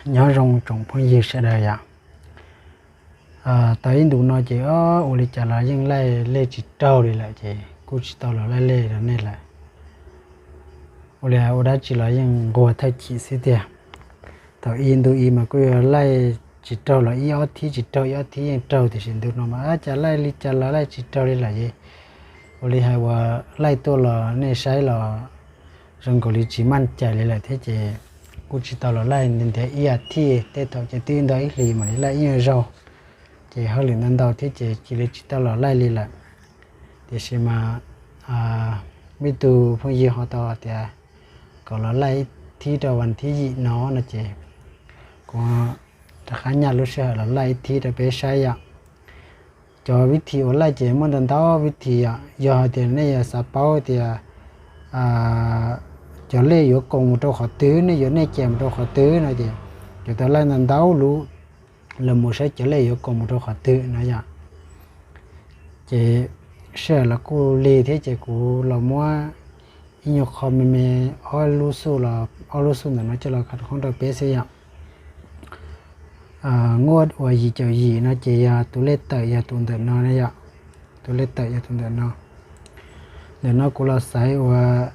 Nyob zoo tsoom phooj ywg sawv daws yom. Tau ib ntus no ces ua li cas los yeej laij lej tsis raug li lawm ces kuj tsis tau los laij lej rau nej lawm. Ua li ua dab tsi los yeej nquag thawj chim xwb tiag. Thaum i ntu i mas kuj yog laij tsis raug los ib ob thib tsis raug, ib ob thib yeej raug, tiam sis ntu no mas cas laij li cas los laij tsis raug li lawm es ua li hais uas laij tuaj los nej saib los zoo nkaus li tsis maj cai li lawm thiab ces kuj tsis tau los laij ntiav ib as thiv, tej thaum ces twb ntau ib hlis mam li laij ib nyuag zaug, ces hauj lwm ntau ntau thiab ces cia li tsis tau los laij li lawm. Tiam sis mas muaj ib tug phooj ywg ho tau tias kom los laij ib thib rau vas thib yim no no ces kuv rov qab nyaj lub sij hawm los laij ib thib rau peb saib yom. Cov vib thim uas laij ces muaj ntau ntau vib thim yom. Yog hais tias nej yuav xav paub tias cov lej yuav koom mus rau qhov twg, nej yuav nej ces mus rau qhov twg no ces yuav tau laij ntau ntau lub los mus saib cov lej yuav koom mus rau qhov twg no yom. Ces sij hawm los kuj lig thiab ces kuv los muab ib nyuag qho me me, ob lub xuj los ob lub xuj ntawm no coj los khav qhoob rau peb xwb yom. Nqua uas yim caum yim no ces yog tus lej tawm yog tus ntawm no na yom. Tus lej tawm yog tus ntawm no. Ntawm no kuv los xaiv uas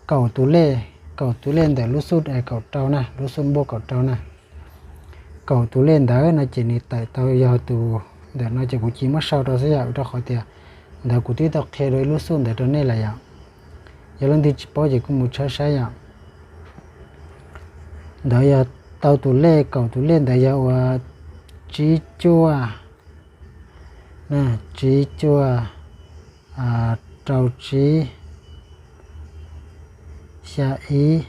kaum tus lej, kaum tus lej ntawm lub xuj kaum rau na, lub xuj npuaj kaum rau na. Kaum tus lej ntawd no ces nws tawm tau yog tus ntawm no ces kuv cia muab sau rau xwb yom, rau qhov tias ntawd kuv twb tau qhia rau ib lub xuj ntawd rau nej lawm yom. Yog leej twg tsis paub ces kuj mus tshawb saib yom. Ntawd yog tau tus lej, kaum tus lej ntawd yog uas tsib cuaj, tsib cuaj, rau tsib, xya ib,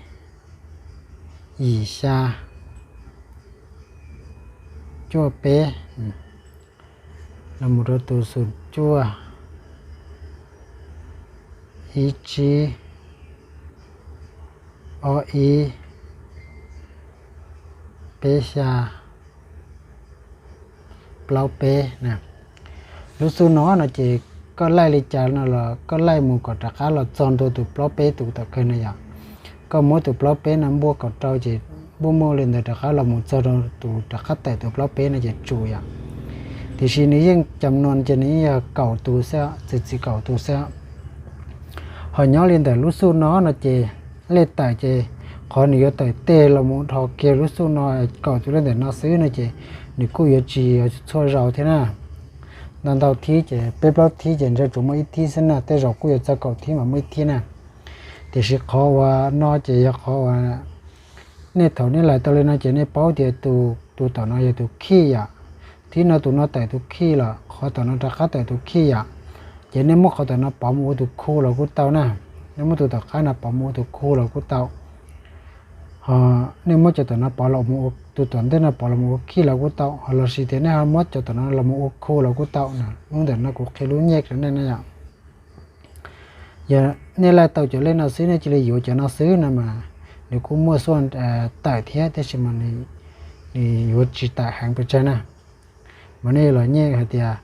yim xya, cuaj peb, los mus rau tus xum cuaj, ib tsib, ob ib, peb xya, plaub peb na. Lub xuj no no ces koj laij li cas no los koj laij mus kom rov qab los txog ntua tus plaub peb tus tom kawg na yom. Koj muab tus plaub peb no npuaj kaum rau ces npuaj muaj li ntawd rov qab los mus txog rau tus rov qab tawm tus plaub peb no ces tsum yom. Tiam sis nws yeej cam no ces nws yeej yog kaum tus xwb, txi txiv kaum tus xwb. Ho nyob li ntawm lub xuj no no ces lej tawm ces qhov nws yuav tawm teg los mus dhos kiag lub xuj no kaum tus lej ntawm no xwb no ces nws kuj yuav tsis yog txhua zaus thiab na. Ntau ntau thib ces peb plaub thib ces ntshe tsuas muaj ib thib xwb na, tej zaum kuj yuav txog kaum thib mas muaj ib thib na. Tiam sis qhov uas no ces yog qhov uas nej thaum nej laij tau li no ces nej paub tias tus tom no yog tus khij yom. Thib no tus no tawm tus khij los qhov tom no rov qab tawm tus khij yom. Ces nej muab qhov tom no pov mus ua tus khu los kuj tau na. Nej muab tus tom qab no pov mus ua tus khu los kuj tau. Ho nej muab cov tom no pov los mus, tus tom ntej no pov los mus ua khij los kuj tau, ho los sis tias nej ho muab cov tom no los mus ua khu los kuj tau na. Lub ntawm no kuv qhia lub nyej rau nej na yom. Yog nej laij tau cov lej no xwb, nej cia li yuav cov no xwb no mas nws kuj muaj xuaj tawm thiab, tab sis mas nws yuav tsis tawm heev pes tsawg na. Mas nej los nyej hais tias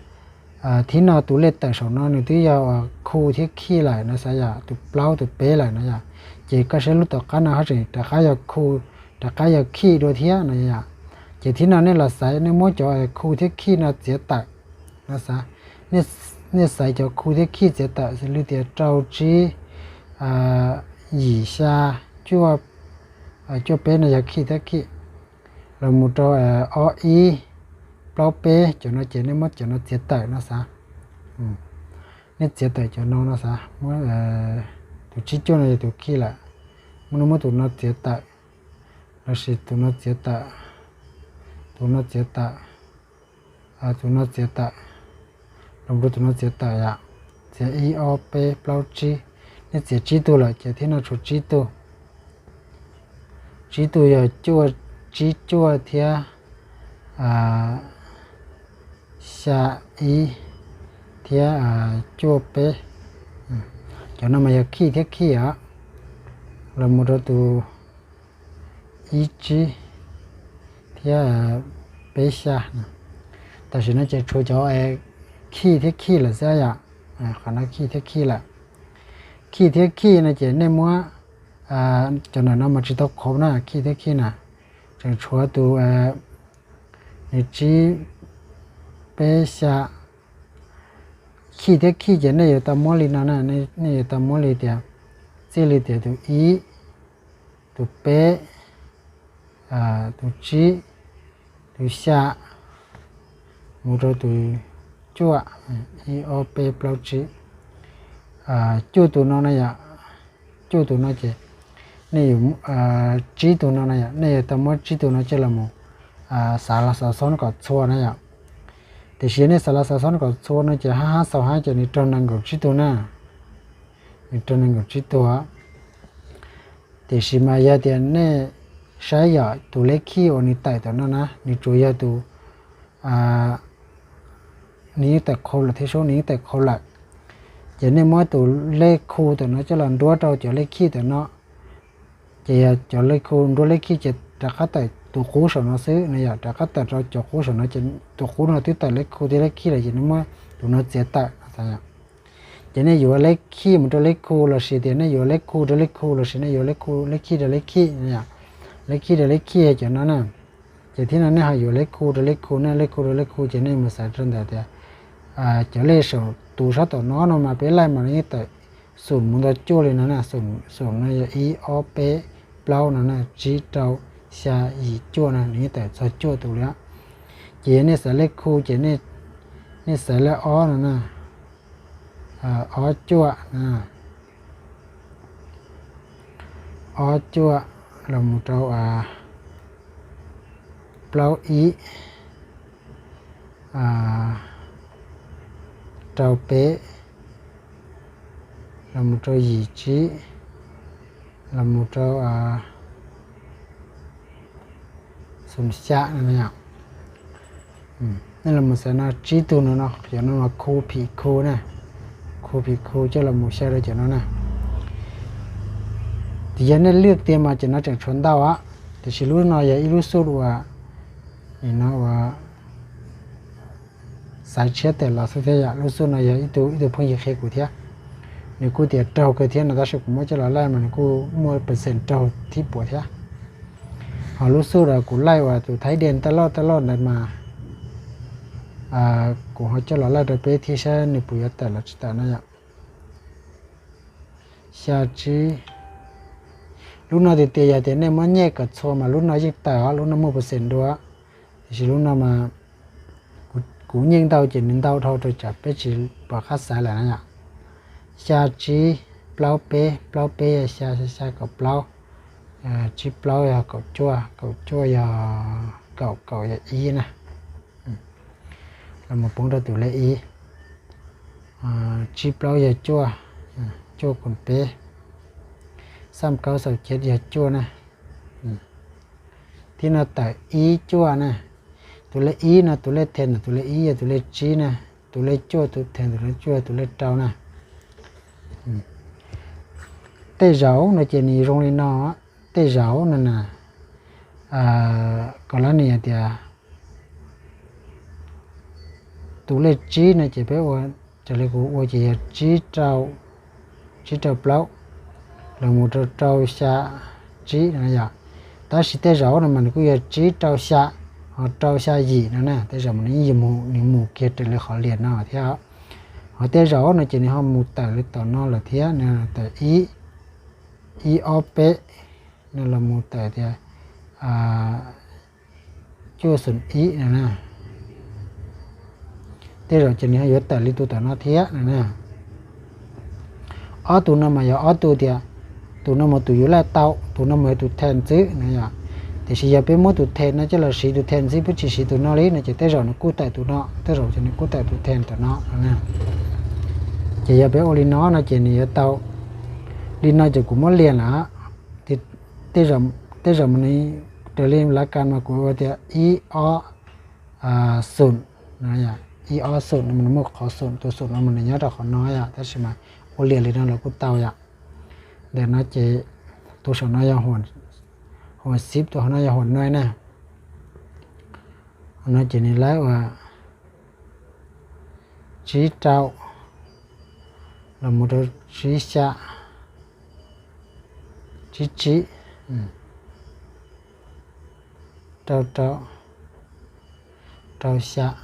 thib no tus lej tawm saum no nws twb yog khu thiab khij lawm no xav yom, tus plaub tus peb lawm no yom. Ces koj saib lub tom qab no haj tseem rov qab yog khu, rov qab yog khij dua thiab no yom. Ces thib no nej los xaiv, nej muab cov khu thiab khij no txiav tawm no xav. Nej xaiv cov khu thiab khij txiav tawm xws li tias rau tsib, yim xya, cuaj, cuaj peb no yog khij thiab khij, los mus rau ob ib, plaub peb, cov no ces nej muab cov no txiav tawm no xav. Nej txiav tawm cov no no xav, muab tus tsib cuaj no yog tus khij lawm, muab, nej muab tus no txiav tawm, los sis tus no txiav tawm, tus no txiav tawm, tus no txiav tawm, los mus rau tus no txiav tawm yom. Txiav ib ob peb plaub tsib, nej txiav tsib tug lawm ces thib no tshuav tsib tug. Tsib tug yog cuaj, tsib cuaj thiab xya ib thiab cuaj peb. Cov no mas yog khij thiab khij os. Los mus rau tus ib tsib thiab peb xya. Tam sim no ces tshuav cov khij thiab khij lawm xwb yom. Qhov no khij thiab khij lawm. Khij thiab khij no ces nej muab Cov ntawm no mas tsis tau khov na, khij thiab khij na. Tseem tshuav tus, nws tsib, peb, xya, khij thiab khij ces nej yuav tau muab li no na, nej yuav tau muab li tias, txij li tias tus ib, tus peb, tus tsib, tus xya, mus rau tus cuaj, ib ob peb plaub tsib, cuaj tus no na yom. Cuaj tus no ces nej yuav, tsib tus no na yom, nej yuav tau muab tsib tus no coj los mus xav los xav xob kom txhua na yom. Tiam sis yog nej xav los xav xob kom txhua no ces hab hab xaus hab ces nws raug nees nkaum tsib tug na, nws raug nees nkaum tsib tug. Tiam sis mas yog tias nej saib yog tus lej khij uas nws tawm tom no na, nws tsuas yog tus, nws yeej tawm qhau lawm thiab sub, nws yeej tawm qhau lawm. Ces nej muab tus lej khu tom no coj los nruab rau cov lej khij tom no. Ces yog cov lej khu nruab lej khij ces rov qab tawm tus qub saum no xwb no yom, rov qab tawm rau cov qub saum no ces tus qub no twb tawm lej khu thiab lej khij lawm ces nej muab tus no txiav tawm no. Ces nej yuav lej khij mus rau lej khu los sis tias nej yuav lej khu rau lej khu los sis nej yuav lej khu, lej khij rau lej khij, lej khij rau lej khij cov no na. Ces thiab no nej ho yuav lej khu rau lej khu na, lej khu rau lej khu ces nej mus xaiv rau ntawm tias cov lej saum tus sab tom no no mas peb laij mas nws yeej tawm xum mus ntau cuaj li no na, xum no yog ib ob peb plaub no na, tsib rau xya yim cuaj no nws yeej tawm txog cuaj tus li. Ces yog nej xaiv lej khu ces nej xaiv lej ob no na, ob cuaj, ob cuaj los mus rau plaub ib, rau peb, los mus rau yim tsib, los mus rau xum xya no. Nej los mus xaiv no tsib tug no no, cov no khu phim khu na, khu phim khu coj los mus xya rau cov no na. Tiam yog nej lwj tiag mas cov no tseem tshuav ntau, tiam sis lub no yog ib lub xuj uas, no uas xaiv tshiab tawm los xwb thiab yom. Lub xuj no yog ib tug, ib tug phooj ywg qhia kuv thiab, nws kuj tias raug kawg thiab no tab sis kuv muab coj los laij mas nws kuj muaj percent raug thib puas thiab. Ho lub xuj uas kuv laij uas tus Thaib Dej taj loj taj loj ntawd mas kuv ho coj los laij rau peb thiab saib nws puas yuav tawm los tsis tawm no yom. Xya tsib, lub no tiag tias yog tias nej muab nyej kom txhua mas lub no yeej tawm os, lub no muaj percent dua. Tiam sis lub no mas kuv nyeej ntau ces nws ntau dhau rau tsam peb tsis pom qab xaiv lawm na yom. Xya tsib, plaub peb, plaub peb yog xya, xya xya kaum plaub, tsib plaub yog kaum cuaj, kaum cuaj yog kaum, kaum yog ib na. Los mus poob rau tus lej ib, tsib plaub yog cuaj, cuaj kaum peb, xaj kaub xaum cev yog cuaj na. Thiab no tawm ib cuaj na. Tus lej ib no tus lej them ntawm tus lej ib yog tus lej tsib na, tus lej cuaj tus them ntawm tus lej cuaj yog tus lej rau na. Tej zaum no ces nws zoo li no, tej zaum no na, kom lab nws hais tias tus lej tsib no ces peb ua, raws li kuv ua ces yog tsib rau, tsib rau plaub, los mus rau rau xya tsib no yom. Tab sis tej zaum no mas nws kuj yog tsib rau xya, ho rau xya yim no na, tej zaum mas nws yeej yuav mus, nws mus kiag raws li qhov liam no thiab. Ho tej zaum no ces nws ho mus tawm li tom no lawm thiab, nws tawm ib, ib ob peb, no los mus tawm tias cuaj xoom ib no na. Tej zaum ces nws ho yuav tawm li tus tom no thiab no na. Ob tug no mas yog ob tug tias, tus no mas tus yuav laij tau, tus no mas yog tus them xwb no yom. Tiam sis yog peb muab tus them no coj los siv tus them xwb, peb tsis siv tus no li no ces tej zaum nws kuj tawm tus no, tej zaum ces nws kuj tawm tus them tom no no na. Ces yog peb ua li no no ces nws yuav tau, li no ces kuv muab liam lawm. Tej zaum, tej zaum mas nws, raws li lav kas mas kuv ua tias ib ob xoom, ib ob xoom no mas nws muaj qhov xoom, tus xoom no mas nws nyob rau qhov no yom, tab sis mas ua liam li no los kuj tau yom. Ntawm no ces tus saum no yog huam xib, tus hauv no yog huam nuj na. Hauv no ces nws laib ua tsib rau los mus rau tsib xya, Tsib tsib, rau rau, rau xya,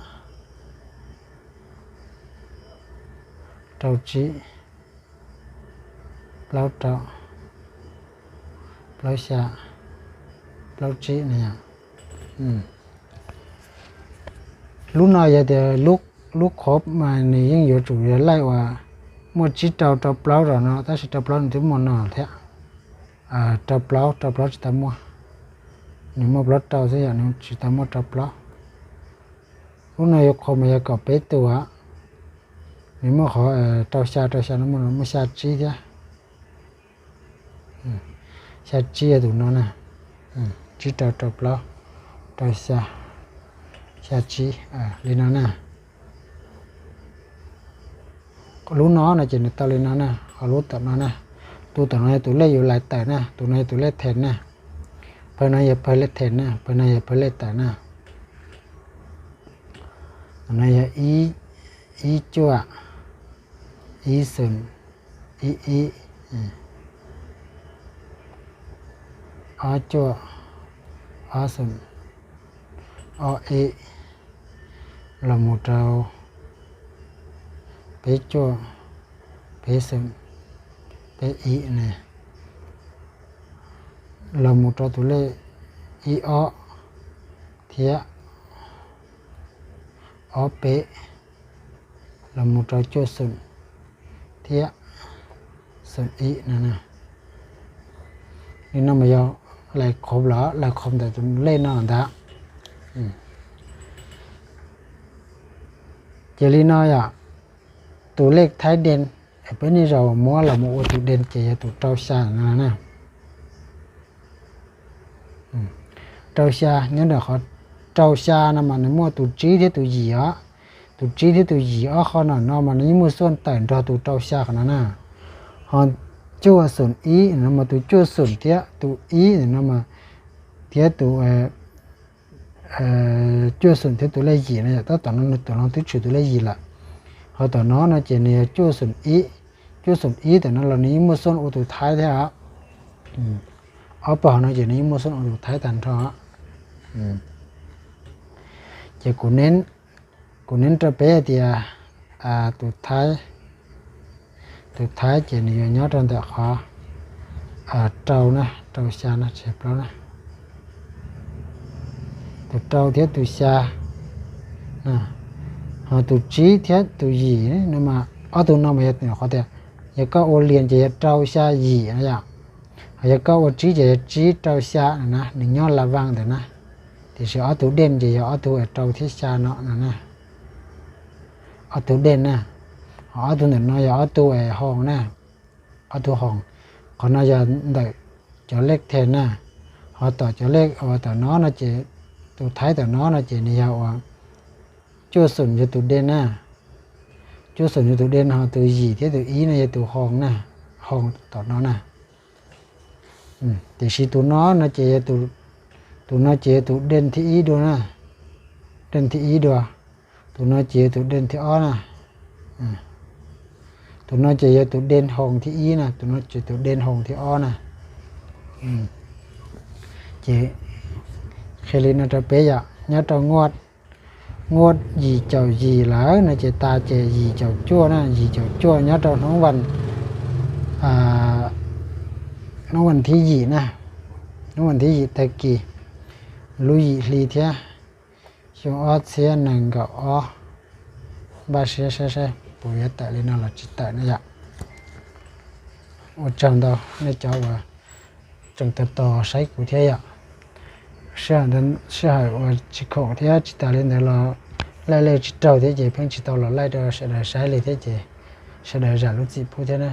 rau tsib, plaub rau, plaub xya, plaub tsib no. Lub no yog tias lub qhov mas nws yeej yuav tsum yog laij uas muaj tsib rau rau plaub rau no, tab sis rau plaub nws twb muaj no thiab. Rau plaub, rau plaub tsis tau muaj, nws muaj plaub rau xwb yom, nws tsis tau muaj rau plaub. Lub no yuav qhuas mas yog kaum peb tus, nws muaj qhov rau xya, rau xya no muaj xya tsib thiab. Xya tsib yog tus no na, tsib rau rau plaub, rau xya, xya tsib li no na. Lub no no ces nws tau li no na, ho lub tom no na, tus tom no yog tus lej yus lais tawm na, tus no yog tus lej thees na, pawg no yog pawg lej thees na, pawg no yog pawg lej tawm na. Tus no yog ib cuaj, ib xoom, ib ib, ob cuaj, ob xoom, ob ib, los mus rau peb cuaj, peb xoom, peb ib ne, los mus rau tus lej ib ob thiab ob peb, los mus rau cuaj xoom thiab xoom ib no. Li no mas yog lais qhov los lais qhov ntawm tus lej no ntag. Ces li no yom, tus lej thaib dej es peb niaj zaus muab los mus ua tus dej ces yog tus rau xya no na. Rau xya, nyob ntawm qhov rau xya no mas nws muaj tus tsib thiab tus yim os. Tus tsib thiab tus yim ob qho no no mas nws yeej muaj xuaj tawm nrog tus rau xya qhov no na. Ho cuaj xoom ib no mas tus cuaj xoom thiab tus ib no mas, thiab tus cuaj xoom thiab tus lej yim no yom, tab tom no tus no twb tshwm tus lej yim lawm. Ho tom no no ces nws yog cuaj xoom ib, cuaj xoom ib tom no los nws yeej muaj xuaj ua tus thaib thiab os. Ob pawg no ces nws yeej muaj xuaj ua tus thaib tag nrho. Ces kuv neb rau peb hais tias tus thaib, tus thaib ces nws yuav nyob rau ntawm qhov rau na, rau xya na, tsis plaub na. Tus rau thiab tus xya, ho tus tsib thiab tus yim no mas ob tug no mas yog qhov tias yog koj ua lias ces yog rau xya yim na yom. Ho yog koj ua tsib ces yog tsib rau xya no na, nws nyob la vaj ntawd na. Tiam sis ob tug dej ces yog ob tug rau thiab xya no no na. Ob tug dej na, ho ob tug ntawm no yog ob tug hoos na, ob tug hoos. Qhov no yog ntawm cov lej thees na, ho tom cov lej uas tom no no ces, tus thaib tom no no ces nws yog uas cuaj xoom yog tus dej na, cuaj xoom yog tus dej no, ho tus yim thiab tus ib no yog tus hoos na, hoos tom no na. Tiam sis tus no no ces, tus no ces yog tus dej thib ib dua na, dej thib ib dua. Tus no ces yog tus dej thib ob na. Tus no ces yog tus dej hoos thib ib na, tus no ces tus dej hoos thib ob na. Ces qhia li no rau peb yom, nyob rau nguaj yim caum yim lawm no ces tas ces yim caum cuaj na, yim caum cuaj nyob rau hnub vas, hnub vas thib yim na, hnub vas thib yim tag kis lub yim hli thiab xyoo ob txhiab nees nkaum ob. Npaj siab saib saib puas yuav tawm li no los tsis tawm na yom. Ua tsaug ntau nej cov uas tseem tos tos saib kuv thiab yom. Sij hawm uas tsis khoom thiab tsis tas li ntawd los laij lej tsis raug thiab ces pheej tsis tau los laij rau sawv daws saib li thiab ces sawv daws zam lub txim pub thiab na.